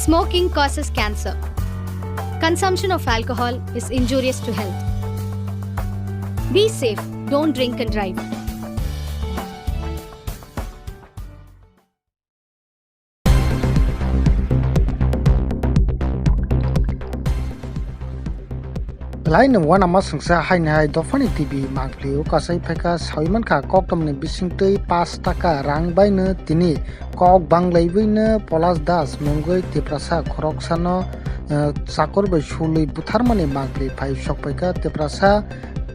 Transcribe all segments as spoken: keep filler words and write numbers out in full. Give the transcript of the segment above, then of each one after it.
Smoking causes cancer. Consumption of alcohol is injurious to health. Be safe, don't drink and drive. Belai no uanama songsa haini hai dophani T V mangpli o kasai phaikha sawi mankha koktwmani bisingtwi pash taka rang baino tini kok banglaiwi no Polas Das mungwi Tiprasa khoroksano, eh, chakur bai sulwi butharmani mangpli phai sokphaikha. Tiprasa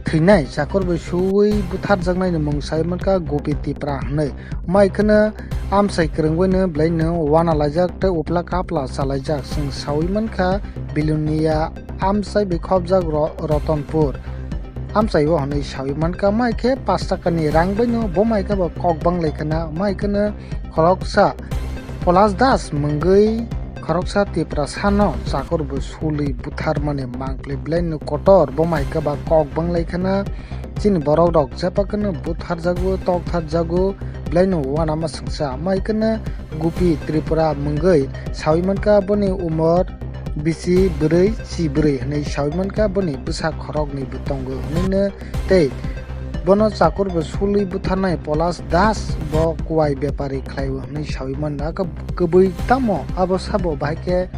thwinai chakur bai suwi butharjaknaini mung sawi mankha Gopi Tipra hwnwi. Mai kheno amchai kwrwngwi no belai no uana laijak tei upla kapla chalaijak. Chwng sawi mankha Bilonia amchai bai khopjak Ro-, Rotonpur amchai o hwnwi sawi mankha. Mai khe pash taka ni rang bai no bo mai khe bo kok banglai khna. Mai kheno khoroksa Polas Das mungwi khoroksa Tiprasano chakur bo sulwi butharmani mangpli belai no kotor. Bo mai khe ba kok banglai khna. Chini borok rok jephakeno butharjago, toktharjago, belaino uanama songsa. Mai kheno Gupi Tripura mungwi sawi mankha boni umor bisi bwrwi, si bwrwi hwnwi sawi mankha boni bwsa khoroknwi bo tongo hwnwino tei bono chakur bo sulwi butharnai Polas Das bo kuwai bepari khlaiwi hwnwi sawi mano. Aka kwbwi tamo abo sabo bahai khe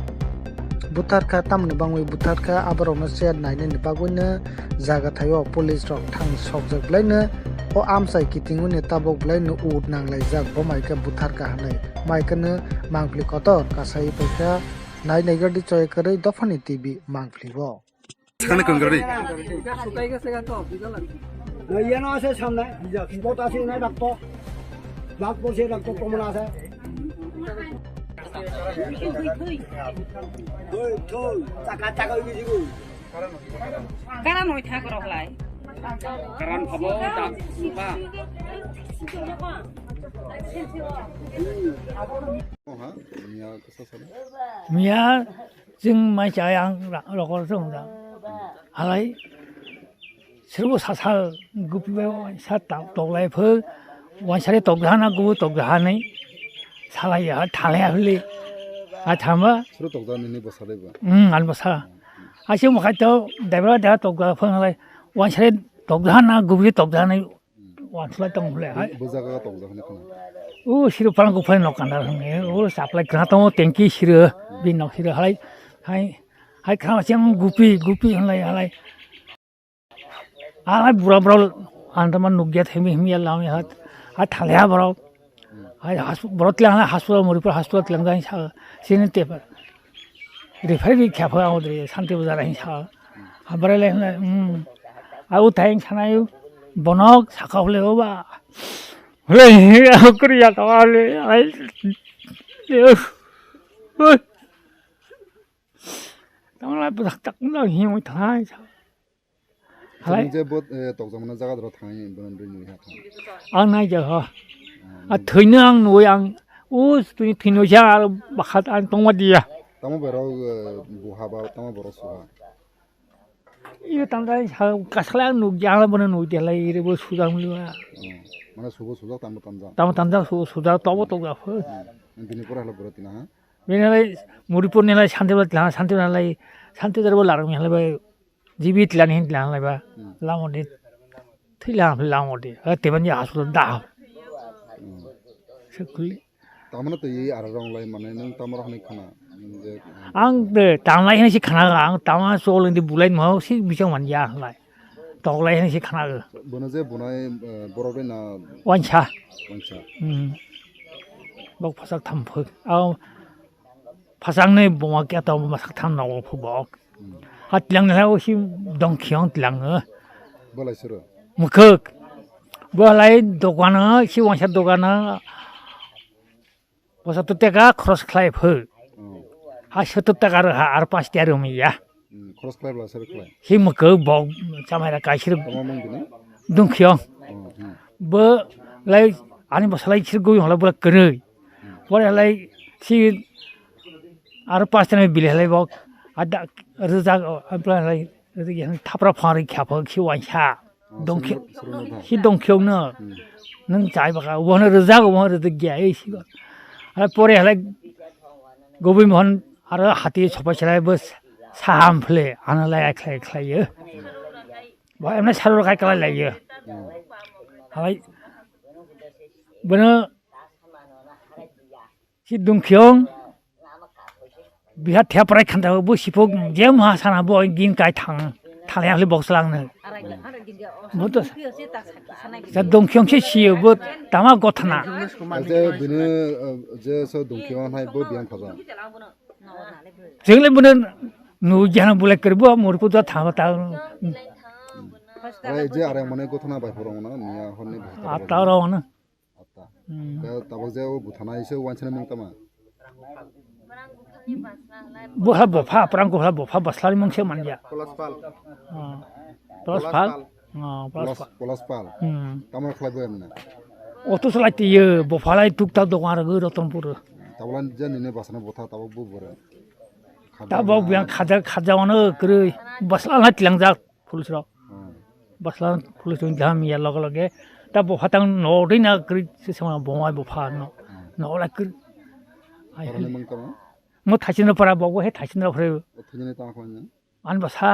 butharkha, tamoni bangwi butharkha, aborokno chet nainani bagwino jaga thaio police rok thang sokjak belaino o amchai kitingwini tabok belaino ut nanglaijak, bo mai khe butharkha hwnwi. Mai kheno mangpli kotor kasai paikha, nai naigardi choi kwrwi dophani T V mangpli o. Thani kwngrwi. Nai yano ase samne, spot ase nai rakto. Dak porse rakto tomon ase. Thoi, thoi, chaka, chaka oi gisi goi. Karan hoi thak rok lai. Karan phabo dak suka. Oha, miya kasa sana. Miya chwng mai cha yang ra-, rokor chwng da. Halai serbo sasal gupi bai sa ta-, toklai pho, wansare tokjana gubu tokjani. Salai ya, thalai ya huli. A thama. Suru tokjani ni basa dai ba. Hmm, an basa. Ashe mo khai to, debra da tokja phang lai. Wansare tokjana gubu tokjani. Wansla tong hule hai. Bo jaga tokjani khana. O siru pang gupai nok kandar hang. O supply khana to tengki siru, bin nok siru halai. Hai, hai khana siang gupi, gupi halai, halai. Alai bura bura antama nukya themi hemi ya lami hat. Hai thalya bura. Hai has-, bura tlang hai hospital, Moripur hospital tlang jai sa. Sini te pa. Refer bi khya pha ang dre santi bazar hin sa. Habare le, hmm. Au thai sana yu. Bonok saka hule o ba. Hule hi au kriya ka le. Ai. Tamla tak tak na hi mo thai sa. Halai. Chwng je bo, eh, tokjakmani jaga doro thangwi bono nugwi nugwi ha thang. Ang naijak ho. Ah, a thwino ang nugwi ang, o thwi-, thwino sa aro bakhat ang tongma diya. Tamo borok, eh, buha ba tamo borok suha. Iyo tamjani sa kasla ang nugya ang bono nugya lai ire bo sujak mili ba. Oh, mane subo sujak tamo tamjak. Tamo tamjak subo sujak tobo tokjak ho. Hmm. Bini pore halo borok tina ha. Bini lai Moripur ni lai Santi lai, Santi lai, Santi lai bo larang ni lai bai. Jibi tlan hin tlan lai ba. Hmm. Lamodi. Thwi lang, lamodi. Ha, teban ya hospital da. Hmm. Sekuli. Tamano twi ara rong lai mane nung tamaro hwnwi khana. Nung je, Ang de tanglai hwnwi si khana, ang tama chol indi bulai mo si bising man ya lai. Toklai hwnwi si khana. Bono je bunai, eh, borok bai na Wansa. Wansa. Hmm. Bok phasak tham phuk. Ang phasang ni buma kya to buma sak tham na o phuk bok. Hmm. Ha tlang na o si dong khiong tlang. Bolai suru. Mukhuk. Bolai dogan si wansa dogan. Posa to teka khros khlai phuk. Hmm. Ha sotto taka ro ha ar pas tiar umi ya. Hmm, khros khlai bla suru khlai. Si mukhuk bok chamai ra kai sir. Tama mang bini? Dong khiong. Hmm, hmm. Bo lai ani bwsalai sir gui hwla bwla kwrwi. Pore halai si aro pas tane bili halai bok ada rwjak, ampla halai rwjak yang thapra phari khapha si waisa. Oh, dongkhe-, suru, suru nokha. Si dongkhe no. Hmm. Nung chai baka, wano rwjak, wano rwjak gya, ei si. Halai pore halai Gobi Mohan Aro hati sopai chwrai bo saham phle, ano lai khlai khlai yo. Bo emne sarur kai khlai lai yo. Halai bono si dungkhiong biha theprai khanta bo sipok je mha sana bo gin kai thang thang ya hli box lang ne. Bo to sa dungkhiong se si bo tama gothana. Je bini je so dungkhiong hai bo biang khaja. Jengle bono nu jana bulai kerbo murpu da thama ta. Are je are mane gothana bai phoro na niya honni bhata. Ata ro na. Ata. Tabok je o buthana ise wansana mung tama. Bo ha bopha prang ko ha bopha baslari mung se manja. Polaspal. Polaspal. Polaspal. Tama khlai bo emna. Oto salai tiyo bopha lai tuk ta dokan ro Ratanpur. Tabla je nini basana botha tabok bo bore. Tabok biang khaja khaja wano kwrwi basla na tilangjak police rok. Basla police rok jam ya loge loge. Ta bopha tang no dei na kwrwi se sama bomai bopha no. No la kwrwi. Mo thachin para bo he thachin phre. An basa.